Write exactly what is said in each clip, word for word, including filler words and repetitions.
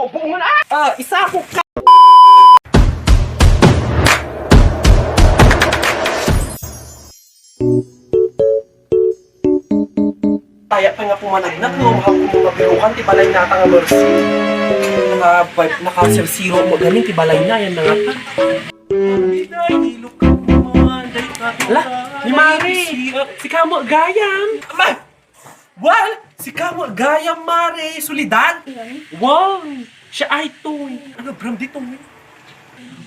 Buong na! Ah, isakop ka! Taya pa nga pumanagnak, no? Mahal ko mga birukan, ti balay nata nga Mercy. Naka, naka zero zero mo gamin, ti balay na, yan na nga ta. Ala, ni Mari, sika mo gayam. Ama! Well, sika mo gayam, Mari, Soledad. Wow, siya ay toy. Ano, Bram, dito, eh?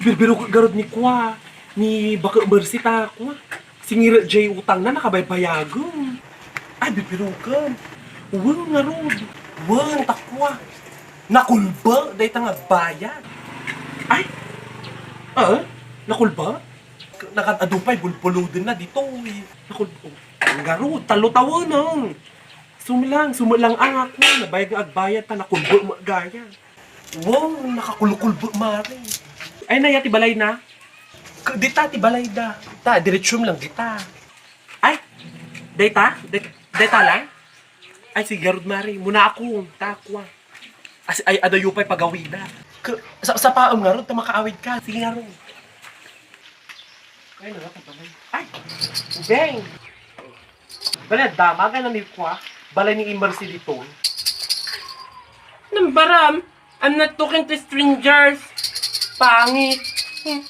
Birbiro ko garod ni Kwa, ni Baka Mercy ta, Kwa. Singir jay utang na, nakabaybayago. Ay, bibirukan. Wen, ngarud. Wen, takwa. Nakulba, dayta nga bayad. Ay? Ah? Nakulba? Nakad-adu pay, bulbuluden na dito, eh. Nakulba. Ngarud, talo tawanan. Sumlang, sumlang ang ako. Nabayag nga agbayad ta, nakulba, magaya. Wow, nakakulkulbo, Mari. Ay, naya ti balay na? K-, dita ti balay da. Ta, diretsum lang dita. Ay, dayta? Day-, dayta lang? Ay, sige, garud, Mari. Muna ako, takwa. As, ay, adayo pa'y pagawida. K-, sa, sapaam ngarud, ta makaawid ka. Sige, ngarud. Ay, nagkakabalay. Ay! Beng! Balay, dama, gana ni Kwa. Balay ni Mercy dito. Nambaram, I'm not talking to strangers. Pangit. Hmm.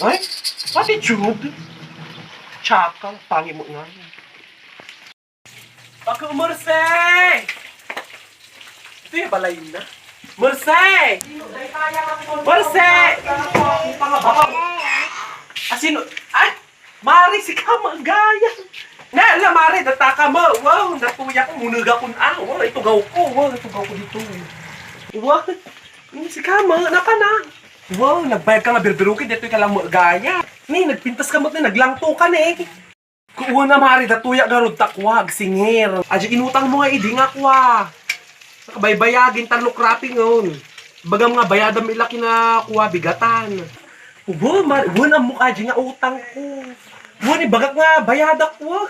Ay, attitude. Tsaka, pangit mo nga. Ako, Mercy! Ito yung balay na. Mercy! Mercy! Asino? Ay! Mari, sika magaya! Na, la, Mari, dataka mo. Wow, natuya ko, munuga ko. Ah, wow, itugaw ko. Wow, itugaw ko dito. Wow, sika mo, napa na? Wow, nagbayad ka nga birbiruki, dito ka lang magaya. Ni, nagpintas ka mo, ni, naglangto ka, ni. Kuuna, Mari, datoya garud takwa, agsingir. Adi inutang mo nga idi nga kwa. Nakabaybayagin, tarlok wrapping, on. Bagam nga bayadam ila kina kwa, bigatan. Ubo, Mari, wen ammok adi nga utang ko. Wen, ibagak nga bayadak, wa.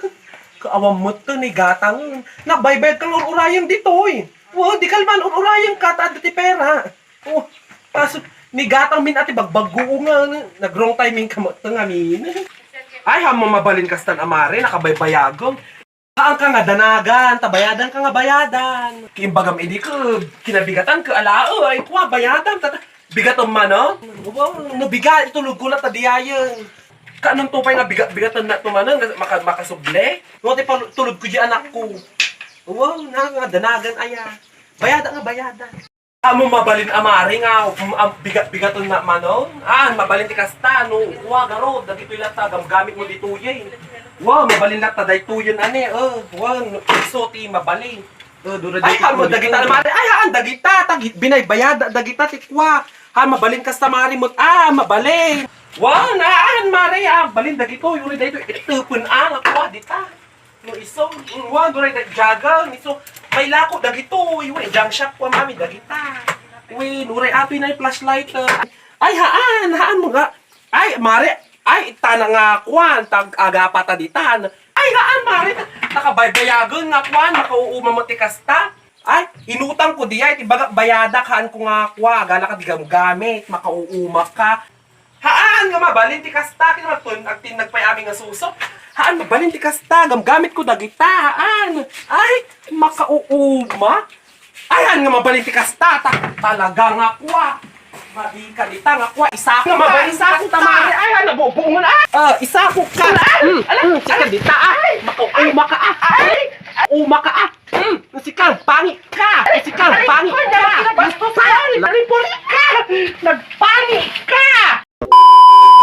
Kaawam met to ni gatang. Nabaybayag kang ur-urayem ditoy. Wa, di kalman ur-urayem ka, ta adda ti pera. Oh, kaso, ni gatang min ati bagbagguo nga, nag-wrong timing ka met ngamin. Ay, ha, mabalin kastan a Mari, nakabaybayagom. Haan ka nga danagan, ta bayadan ka nga bayadan. Kimbagam idi ko, kinabigatan ko, ala, ay, kuwa, bayadan, ta, ta, bigatom man, no? Wow, no bigat, itulog ko na, ta diayen. Kaanong tupay nga bigat-bigatan na tumanan, nga maka-, makasuble? Wa, ti pal-, tulog ko di anak ko. Wow, na, nga danagan, aya. Bayadan nga bayadan. Amo mabalin a Mari nga, um, am-, bigat-bigaton na manon? Ah, mabalin ti kasta, no, wa, garud, dagitoy latta, gamgamit mo ditoy, eh. Wa, mabalin latta, daytoyen, ane, eh, wa, no, iso ti mabalin. Eh, dura. Ay, dito amo, dito. Dagita, Mari, ay, haan, dagita, tag-, binaybayada, dagita, ti kwa. Ha, mabalin kasta, Mari, mo, ah, mabalin. Wa, naan, Mari, ah, balin, dagito, yuri, dayto, itupon, ah, nga kwa, dita. No iso, mm, wa, duray da-, jagang, iso, may lako dagito, iwa, junk shop ko, mami, dagita. Wi, nuray atoy na flashlight, eh. Ay, haan, haan mo nga. Ay, Mari, ay, tana nga, kwan, tag-agapata ditan. Ay, haan, Mari, ta-, nakabaybayagan nga, kwan, makauuma mo ti kasta. Ay, inutang ko di ay, ti bagak bayadak, haan ko nga, kwa, gala ka di gamgamit, makauuma ka. Haan nga mabalin ti kasta, ket agtun-, agtinnag pay amin nga suso. Haan mabalin ti kasta, gamgamit ko dagita, haan. Ay, makauuma. Ay, haan nga mabalin ti kasta, ta-, talaga nga kwa. Madi ka dita nga kwa, isa nga mabalin ti kasta, Mari. Ay, haan, nabubuongan, ah. Ah, isa ko ka. Ala, mm, ala, mm, sika ala, dita, ah. Ay, makauuma ka, ah. Ay, uma ka, ah. Hmm, nasikal, pangit ka! Nasikal, pangit ka! Nagbastos ka! Nagpuri ka! Nagpa-,